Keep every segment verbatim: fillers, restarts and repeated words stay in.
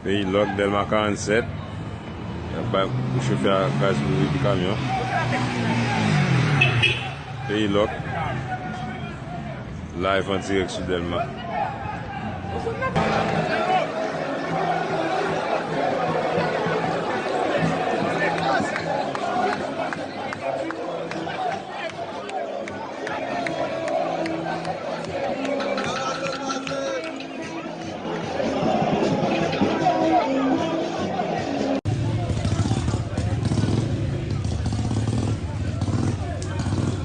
Peyi Lòk, Dèlma karannsèt. Y ap bay pou chofè a gaz pou epi kamyon. Peyi Lòk, live an dirèk sou Dèlma.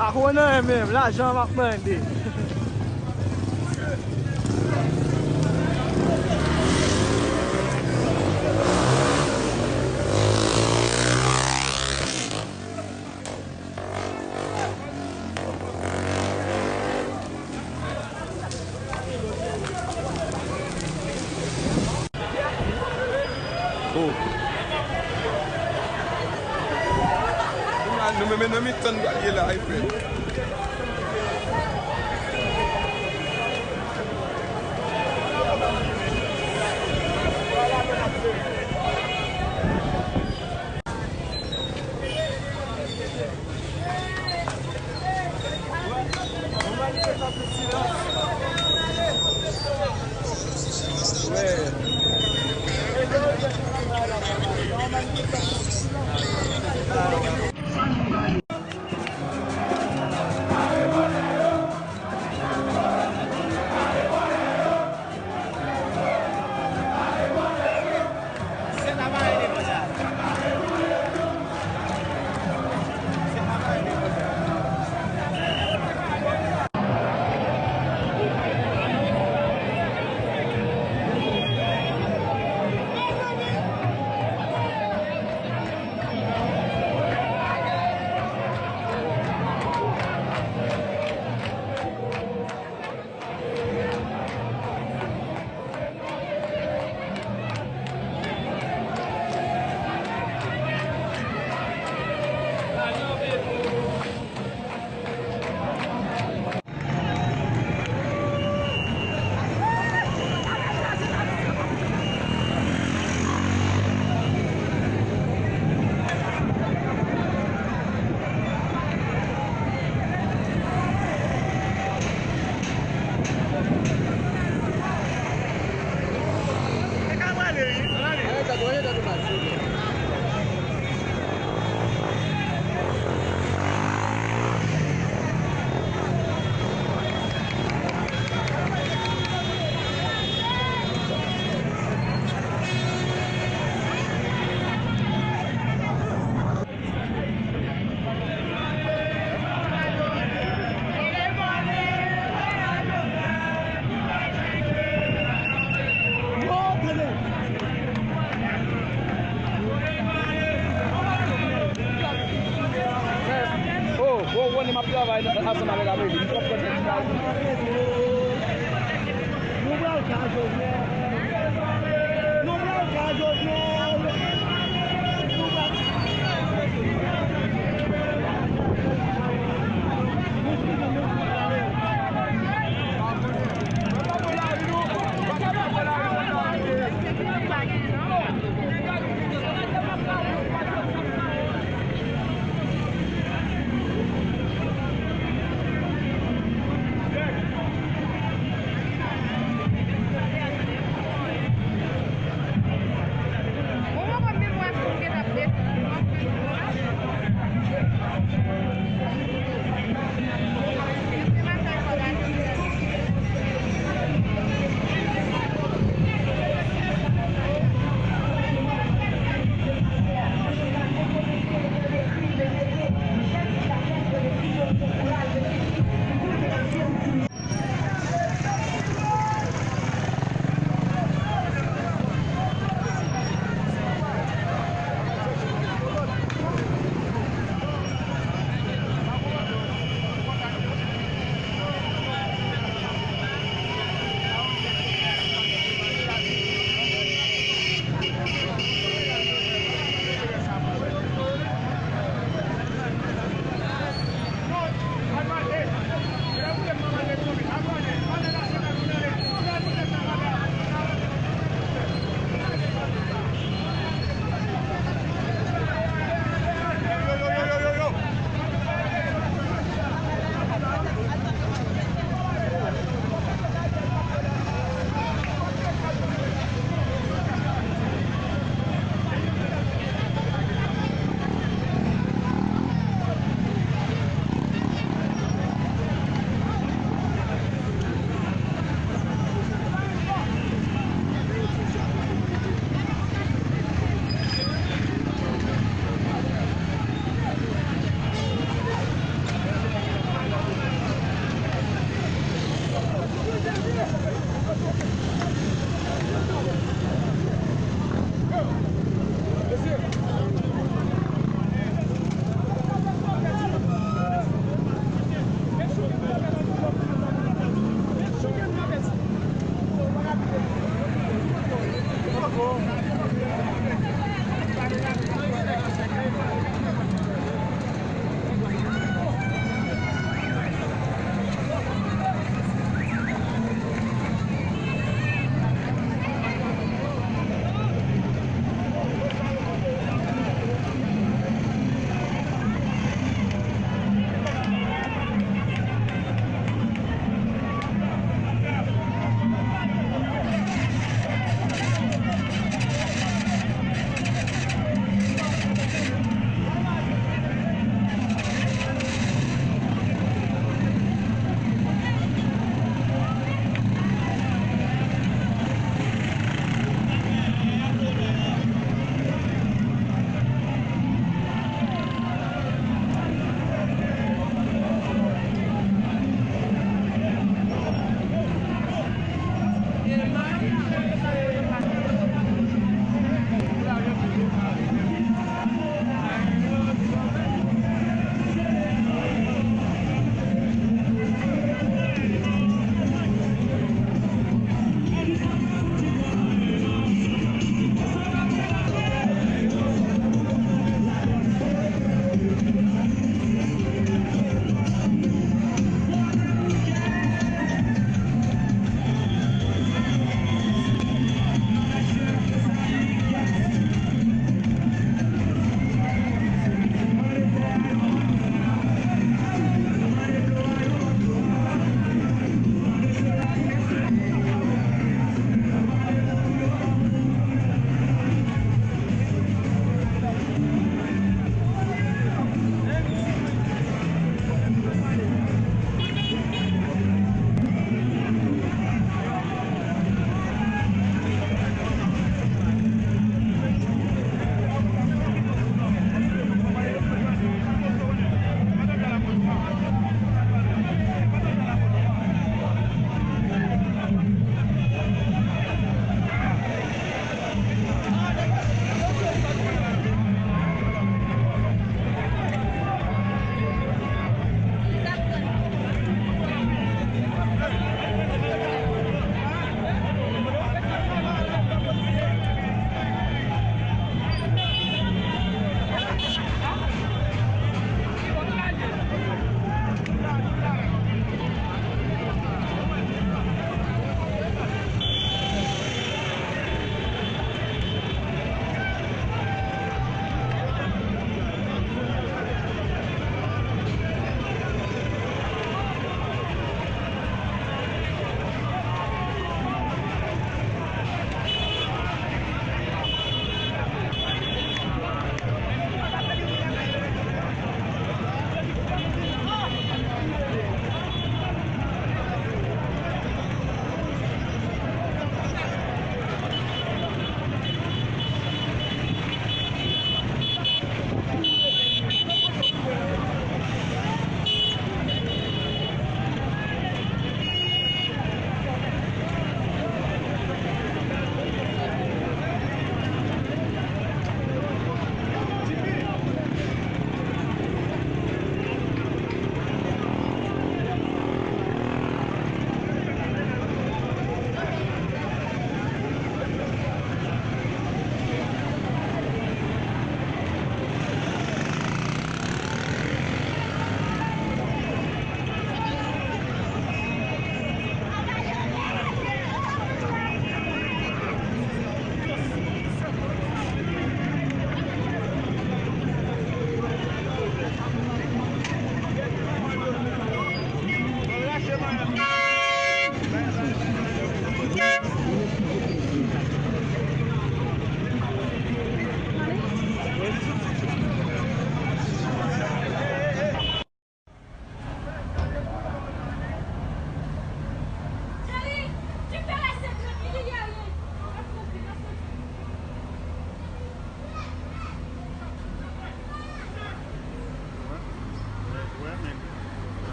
Pa konnen menm, lajan m ap mande. Oh. Kounya, nou menm nan mitan n pral ye la, e frè. Oh, gwo gwo ni m ap travay ansanm avèk Amerik. Nou pral ka Jovenel. Nou pral ka Jovenel. Nou pral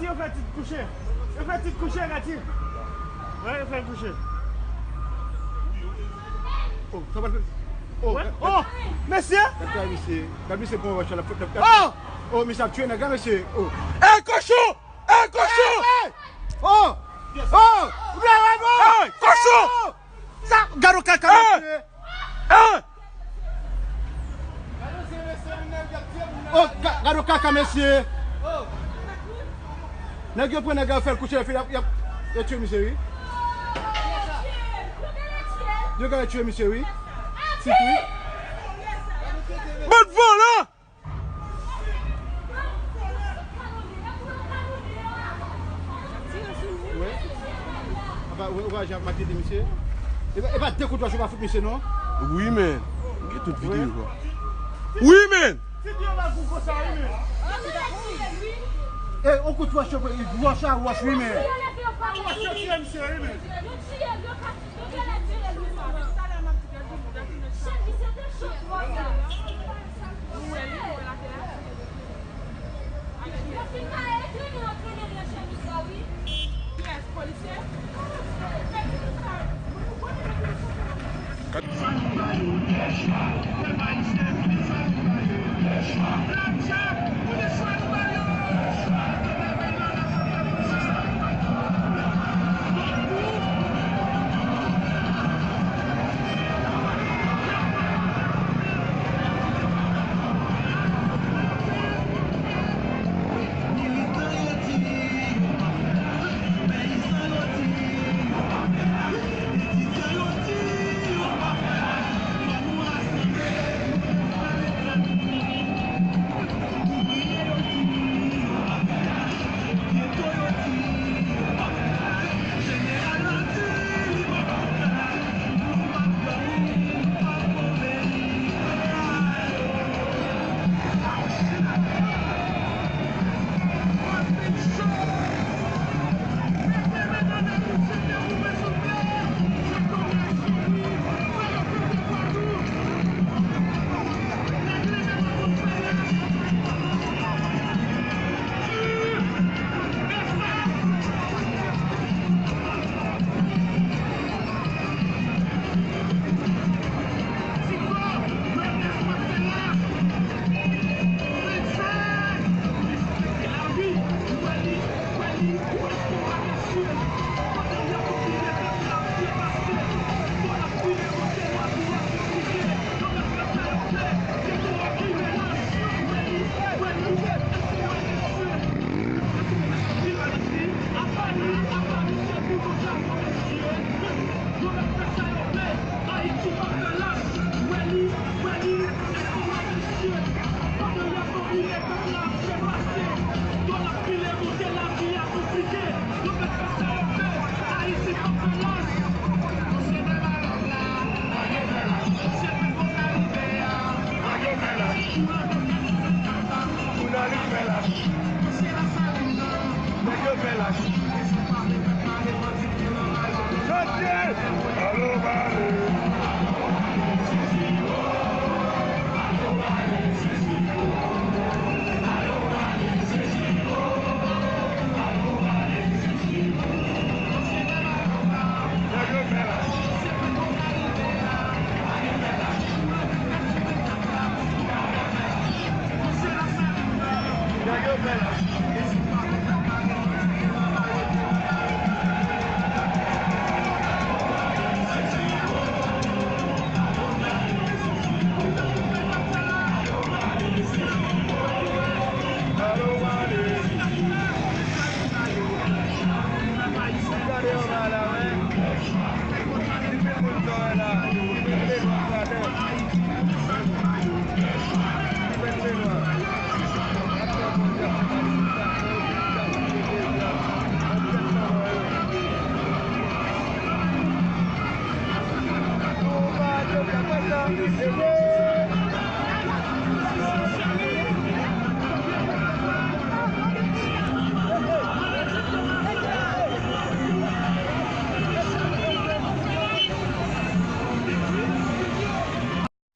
Yo fè Tit kouche. Yo fè Tit kouche, Gati. Wè, yo fè l kouche. Oh, sa pa fè. Oh, wè. Oh, mesye. Gad misye. Gad misye pran wòch la. Oh! Oh, misye ap tiye nèg la, mesye. Oh. Ey, kochon! Ey, kochon! Ey! Oh! Oh! Ou vle wè non? Ey, kochon! Oh! Sa, gad yon kaka, mesye. Oh, ga- gad yon kaka, mesye. Nèg yo pran nèg la, yo fè l kouche, yo, yo, yo tiye misye, wi. Yo genlè tiye misye, wi. Tit, wi. Bann vòlè! Ou wè? Ou pa, ou pa jan ap maltrete misye? E pa, e pa de kout wòch ou pa fout misye, non? Wi, men. M gen tout videyo, bro. Wi, men. E yon kout wòch, wòch a wòch, wi, men.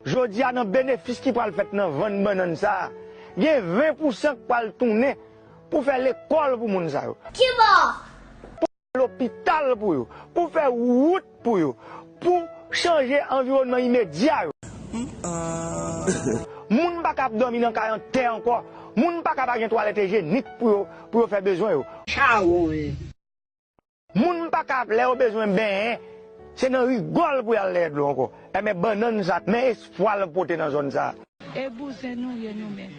Jodi a, nan benefis ki pral fèt nan vann bannann sa a, gen ven pousan k pral tounen pou fè lekòl pou moun sa yo. Kibò? Pou fè lopital pou yo. Pou fè wout pou yo. Pou chanje anviwònman imedya yo. Moun pa ka ap dòmi nan kay an tè ankò. Moun pa ka pa gen twalèt ijyenik pou yo, pou yo fè bezwen yo. Moun pa ka ap, lè yo bezwen benyen, se nan rigòl pou y al dèyè dlo ankò. Enben bannann sa, men espwa l pote nan zòn sa. E bouzen nou ye nou menm.